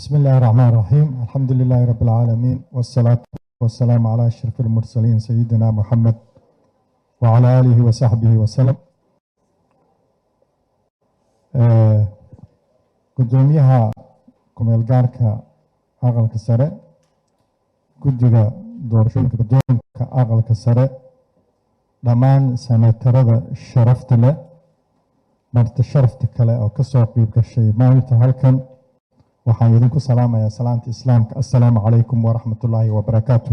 بسم الله الرحمن الرحيم، الحمد لله رب العالمين، والصلاة والسلام على أشرف المرسلين سيدنا محمد وعلى آله وصحبه وسلم. Gudoomiyaha kumeel gaarka Aqalka Sare, guddiga doorashooyinka, guddoonka Aqalka Sare, dhammaan senatarada sharafta leh, marti sharafta kale oo kasoo qeyb gashay maanta halkan, waxaan idinku salaamayaa salaanta Islaamka: assalaamu calaykum waraxmatullaahi wabarakaatu.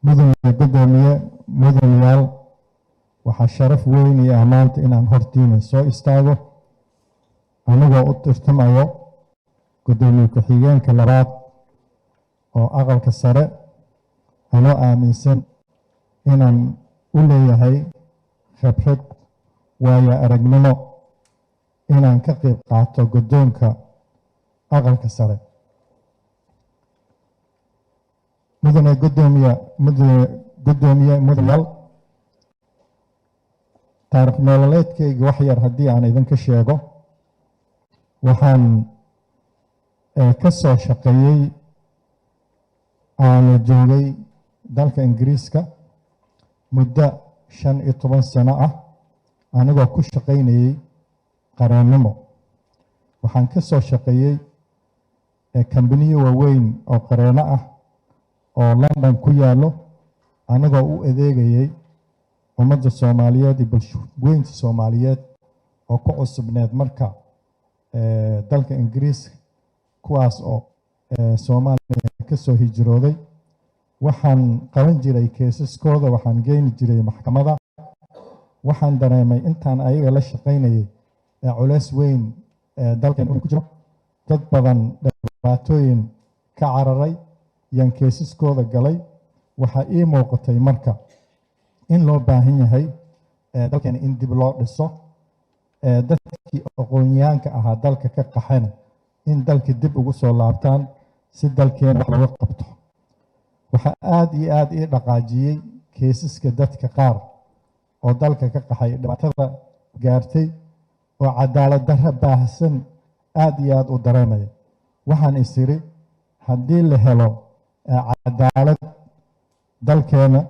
Mudane guddoomiye, mudanayaal, waxaa sharaf weyn iyo ammaanta inaan hortiina soo istaago anigoo u tartamayo guddoomiye ku-xigeenka labaad oo Aqalka Sare, anoo aaminsan inaan u leeyahay khibrad, waayo aragnimo inaan ka qeyb qaato guddoonka Aqalka Sare. Mudane guddoomiye, mudane guddoomiye, mudanayaal, taarikh nololeedkayga wax yar haddii aan idinka sheego, waxaan ka soo shaqeeyey, aanu joogay dalka Ingiriiska muddo 15 sano ah, anigoo ku shaqaynayey qareennimo. Waxaan ka soo shaqeeyey kambaniyo waaweyn oo qareeno ah oo London ku yaallo, anigoo u adeegayey ummadda Soomaaliyeed iyo bulshooyinka Soomaaliyeed oo ku cusubneed marka dalka Ingiriiska, kuwaas oo Soomaaliya ka soo hijrooday. Waxaan qaban jiray cases-kooda, waxaan geeni jiray maxkamada. Waxaan dareemay intaan ayaga la shaqaynayay ee culeys weyn ee dalkan uu ku jiro, dad badan dhibaatooyin ka cararay yaan cases-kooda galay. Waxaa ii muuqatay marka in loo baahan yahay dalkeena in dib loo dhiso, dadkii aqoonyahanka ahaa dalka ka qaxana in dalka dib ugu soo laabtaan si dalkeena wax looga qabto. Waxaa aada iyo aada ii dhaqaajiyey cases-ka dadka qaar oo dalka ka qaxay, dhibaatada gaartay oo cadaalad darro baahsan aada iyo aada u dareemaya. Waxaan is iri, haddii la helo cadaalad dalkeena,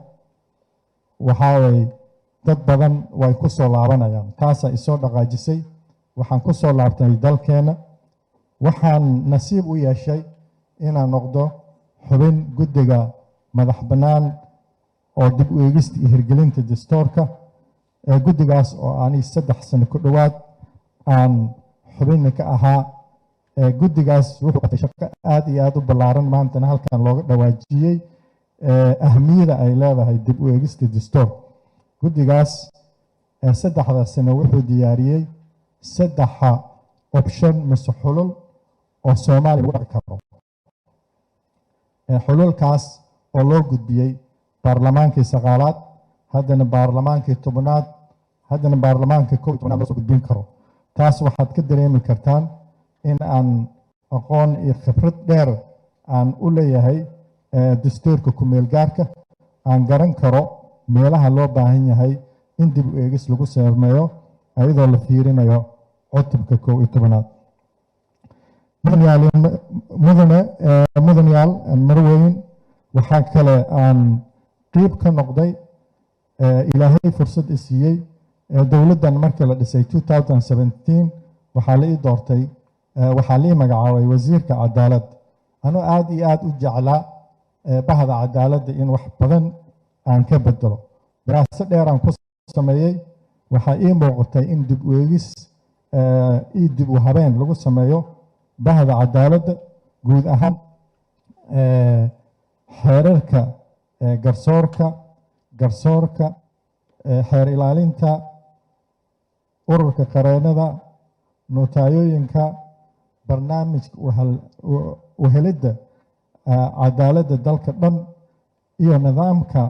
waxaa waye dad badan way ku soo laabanayaan. Taasaa isoo dhaqaajisay. Waxaan ku soo laabtay dalkeena. Waxaan nasiib u yeeshay inaan noqdo xubin guddiga madax bannaan oo dib u eegista iyo hirgelinta dastuurka, ee guddigaas oo ani 3 sano ku dhowaad aan xubinna ka ahaa. Guddigaas wuxuu qabtay shaqo aada iyo aada u ballaaran. Maantana halkan looga dhawaajiyey ahmiyada ay leedahay dib u eegista dastuur. Guddigaas 3da sano wuxuu diyaariyey saddexa option mise xulul oo Soomaaliya lagu dhaqi karo, xululkaas oo loo gudbiyey baarlamaankii sagaalaad, haddana baarlamaankii 10aad, haddana baarlamaanka 11aad loo soo gudbin karo. Taas waxaad ka dareemi kartaan in aan aqoon iyo khibrad dheer aan u leeyahay dastuurka kumeel gaarka, aan garan karo meelaha loo baahan yahay in dib u eegis lagu sameeyo, ayadoo la fiirinayo cutubka 11aad. Mudane, mudanayaal, marweyn, waxaa kale aan qeyb ka noqday, Ilaahay fursad i siiyey, dowladdan markii la dhisay 2017 waxaa la ii doortay, waxaa la ii magacaabay wasiirka cadaalad. Anuu aada iyo aada u jeclaa bahda cadaaladda in wax badan aan ka bedelo. Daraaso dheer aan ku sameeyey, waxaa ii muuqatay in dib u eegis iyo dib u habeen lagu sameeyo bahda cadaaladda guud ahaan, xeerarka garsoorka, xeer ilaalinta, ururka qareenada, notaayooyinka, barnaamijka uhelidda cadaaladda dalka dhan iyo nidaamka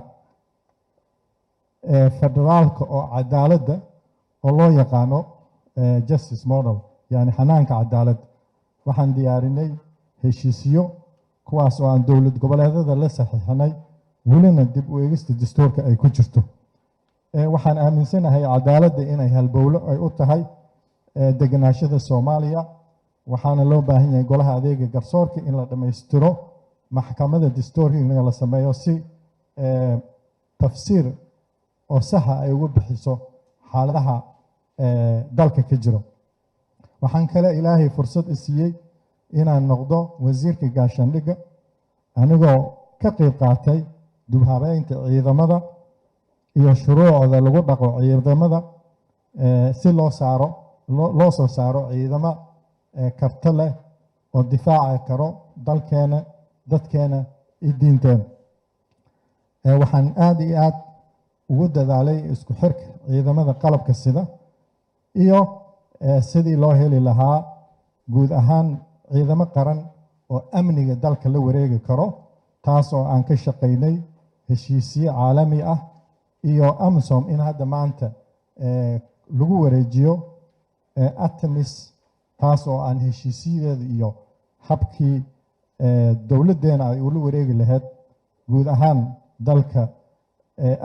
federaalka oo cadaaladda oo loo yaqaano justice model, yani xanaanka cadaaladda. Waxaan diyaarinay heshiisyo, kuwaas oo aan dowlad goboleedyada la saxiixinay, welina dib u eegista dastuurka ay ku jirto. Waxaan aaminsanahay cadaaladda inay halbowlo ay u tahay deganaashada Soomaaliya. Waxaana loo baahan yahay golaha adeega garsoorka in la dhammaystiro, maxkamadda dastuurka in la sameeyo si tafsiir oo saxa ay ugu bixiso xaaladaha dalka ka jiro. Waxaan kale Ilaahay fursad i siiyey inaan noqdo wasiirka gaashaandhigga, anigoo ka qayb qaatay dib-habeynta ciidamada iyo shuruucda lagu dhaqo ciidamada, si loo saaro loo soo saaro ciidamo karto leh oo difaaci karo dalkeena, dadkeena iyo diinteena. Waxaan aada iyo aad ugu dadaalay isku xirka ciidamada qalabka sida iyo sidii loo heli lahaa guud ahaan ciidamo qaran oo amniga dalka la wareegi karo, taas oo aan ka shaqaynay heshiisyo caalami ah iyo AMISOM in hadda maanta lagu wareejiyo ATMIS, taas oo aan heshiisyadeeda iyo habkii dowladdeena ay ula wareegi lahayd guud ahaan dalka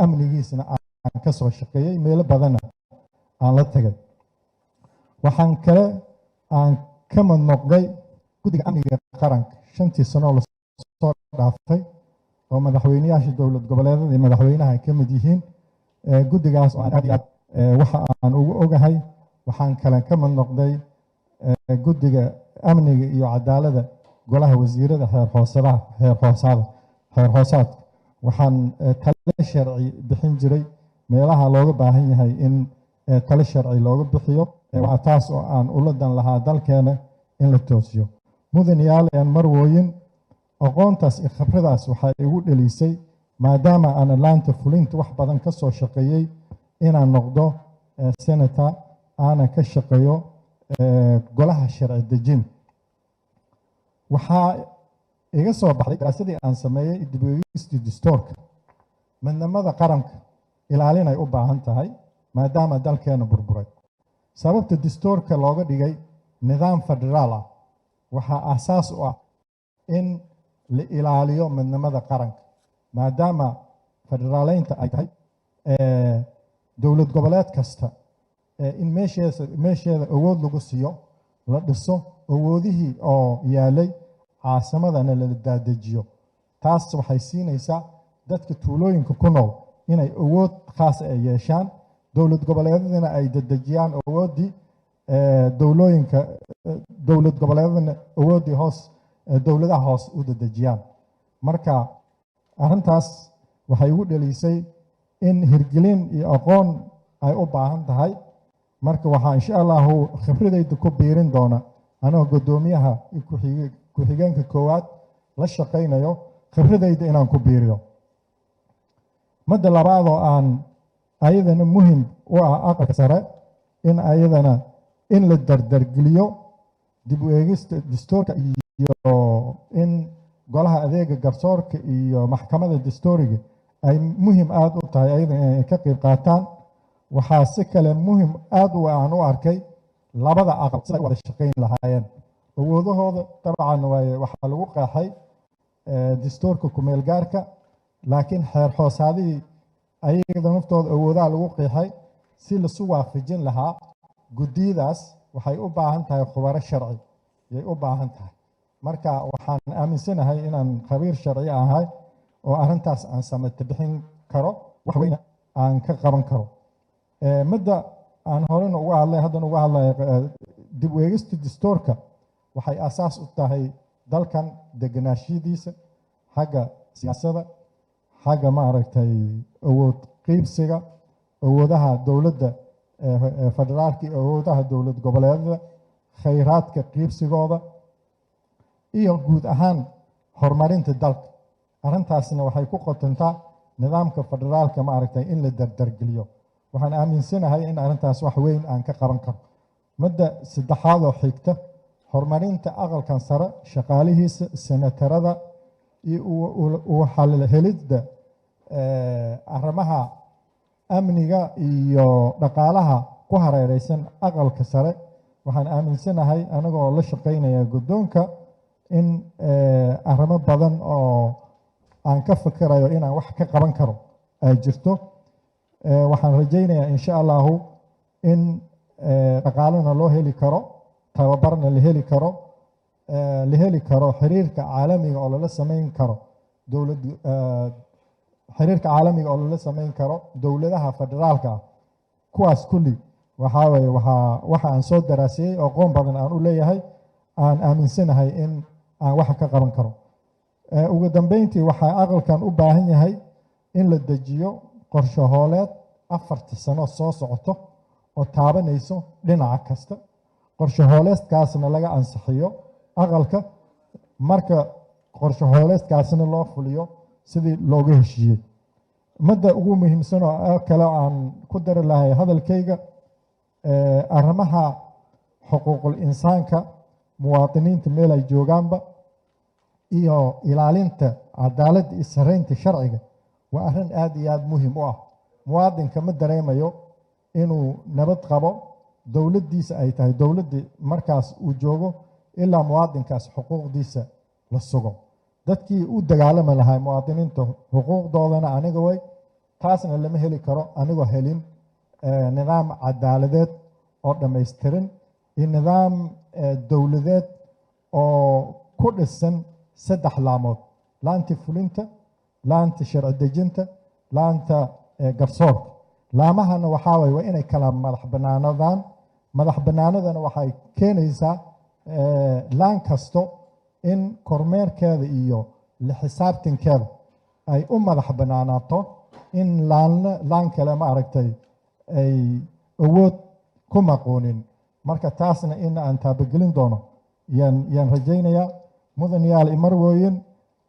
amnigiisna aan ka soo shaqeeyey, meelo badanna aan la tagay. Waxaan kale aan ka mid noqday guddiga amniga qaranka 5-tii sanoo lasoo dhaafay, oo madaxweyneyaasha dowlad goboleedada iyo madaxweynaha ay ka mid yihiin guddigaas, oo aan aad iyo aad waxa aan ugu ogahay. Waxaan kale ka mid noqday guddiga amniga iyo cadaaladda golaha wasiirada, xeer hoosadaha, xeer hoosaada, xeer hoosaadka. Waxaan talo sharci bixin jiray meelaha looga baahan yahay in talo sharci looga bixiyo. Waa taas oo aan ula dan lahaa dalkeena in la toosiyo. Mudanayaal aan marwooyin, aqoontaas iyo khibradaas waxay igu dhelisay, maadaama aan laanta fulinta wax badan ka soo shaqeeyey, inaan noqdo senator, aanan ka shaqeeyo golaha sharci dejin. Waxaa iga soo baxday daraasadii aan sameeyey dib u eegistii dastuurka, midnimada qaranka ilaalinay u baahan tahay maadaama dalkeena burburay. Sababta dastuurka looga dhigay nidaam federaal ah waxaa aasaas u ah in la ilaaliyo midnimada qaranka, maadaama federaaleynta ay tahay dowlad goboleed kasta in meesheeda awood lagu siiyo, la dhiso awoodihii oo yaalay, caasimadana la daadejiyo. Taas waxay siinaysaa dadka tuulooyinka ku nool inay awood khaas ay yeeshaan, dowlad goboleedyadana ay dedejiyaan awooddii dowlooyinka, dowlad goboleedyadana awooddii hoos dowladaha hoos u dedejiyaan. Marka arrintaas waxay igu dhelisay in hirgelin iyo aqoon ay u baahan tahay. Marka waxaa insha Allahu khibradayda ku biirin doona, anigoo guddoomiyaha ku-xigeenka koowaad la shaqaynayo, khibradayda inaan ku biiriyo. Madda labaad oo aan ayadana muhim u ah aqalka sare in ayadana in la dardargeliyo dib u eegista dastuurka iyo in golaha adeega garsoorka iyo maxkamadda dastuuriga ay muhim aada u tahay ayada inay ka qayb qaataan. Waxaa si kale muhim aada u aan u arkay labada aqal sida ay wada shaqayn lahaayeen. Awoodahooda dabcan waay waxaa lagu qeexay dastuurka kumeel gaarka, laakiin xeer hoosaadihii ayaga naftooda awoodaha lagu qeexay. Si lasu waafajin lahaa guddiyadaas waxay u baahan tahay khubaro sharci yay u baahan tahay. Marka waxaan aaminsanahay inaan khabiir sharci ahay oo arrintaas aan samata bixin karo, wax weyna aan ka qaban karo. Midda aan horena uga hadlay, haddana uga hadlay, dib u eegista dastuurka waxay asaas u tahay dalkan deganaashadiisa xagga siyaasadda, xagga maaragtay awood qiibsiga awoodaha dowladda federaalka iyo awoodaha dowlad goboleedyada, khayraadka qiibsigooda iyo guud ahaan horumarinta dalka. Arrintaasna waxay ku qotontaa nidaamka federaalka maaragtay in la dardargeliyo. Waxaan aaminsanahay in arrintaas wax weyn aan ka qaban karo. Midda saddexaad oo xigta, horumarinta aqalkan sare, shaqaalihiisa, senatarada iyo u xal helidda arrimaha amniga iyo dhaqaalaha ku hareereysan aqalka sare. Waxaan aaminsanahay, anagoo la shaqaynaya guddoonka, in arrimo badan oo aan ka fikirayo inaan wax ka qaban karo ay jirto. Waxaan rajaynayaa insha Allahu in dhaqaalena loo heli karo. Tababarna la heli karo, la heli karo xiriirka caalamiga oo lala sameyn karo dowlad, xiriirka caalamiga oo lala sameyn karo dowladaha federaalka ah. Kuwaas kulli waxaa weeye waxa aan soo daraasiyey oo aqoon badan aan u leeyahay, aan aaminsanahay in aan waxa ka qaban karo. Ugu dambeyntii, waxaa aqalkan u baahan yahay in la dejiyo qorshe hooleed 4ta sano soo socoto oo taabanayso dhinaca kasta, qorshe hooleedkaasna laga ansixiyo aqalka. Marka qorshe hooleedkaasna loo fuliyo sidii looga heshiiyey. Madda ugu muhiimsan oo kale aan ku dari lahay hadalkayga, arrimaha xuquuqul insaanka muwaadiniinta meel ay joogaanba iyo ilaalinta cadaaladda iyo sareynta sharciga waa arrin aad iyo aada muhiim u ah. Muwaadinka ma dareemayo inuu nabad qabo, dowladdiisa ay tahay dowladdii markaas uu joogo, ilaa muwaadinkaas xuquuqdiisa la sugo. Dadkii u dagaalami lahaa muwaadiniinta xuquuqdoodana aniga way, taasna lama heli karo anigoo helin nidaam cadaaladeed oo dhammaystiran iyo nidaam dowladeed oo ku dhisan saddex laamood: laanta fulinta, laanta sharci dejinta, laanta garsoorka. Laamahana waxaa waye waa inay kala madax bannaanadaan. Madax bannaanadana waxay keenaysaa laan kasto in kormeerkeeda iyo la xisaabtankeeda ay u madax bannaanaato, in laanna laan kale, ma aragtay, ay awood ku maqoonin. Marka taasna in aan taabagelin doono yaan rajaynayaa. Mudanayaal, imarwooyin,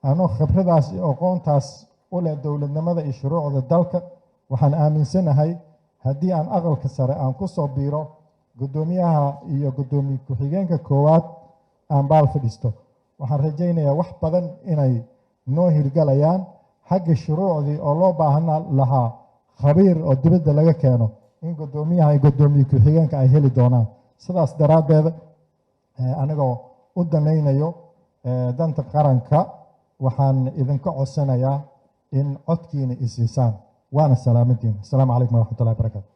anoo khibradaas iyo aqoontaas u leh dowladnimada iyo shuruucda dalka, waxaan aaminsanahay haddii aan Aqalka Sare aan ku soo biiro, guddoomiyaha iyo guddoomiye ku-xigeenka koowaad aan baal fadhiisto, waxaan rajaynayaa wax badan inay noo hirgalayaan xagga shuruucdii oo loo baahnaa lahaa khabiir oo dibadda laga keeno, in guddoomiyaha iyo guddoomiye ku-xigeenka ay heli doonaan. Sidaas daraaddeed, anigoo u danaynayo danta qaranka, waxaan idinka codsanayaa in codkiina isiisaan. Waana salaamaddiina. Asalaamu calaykum waraxmatullahi barakatu.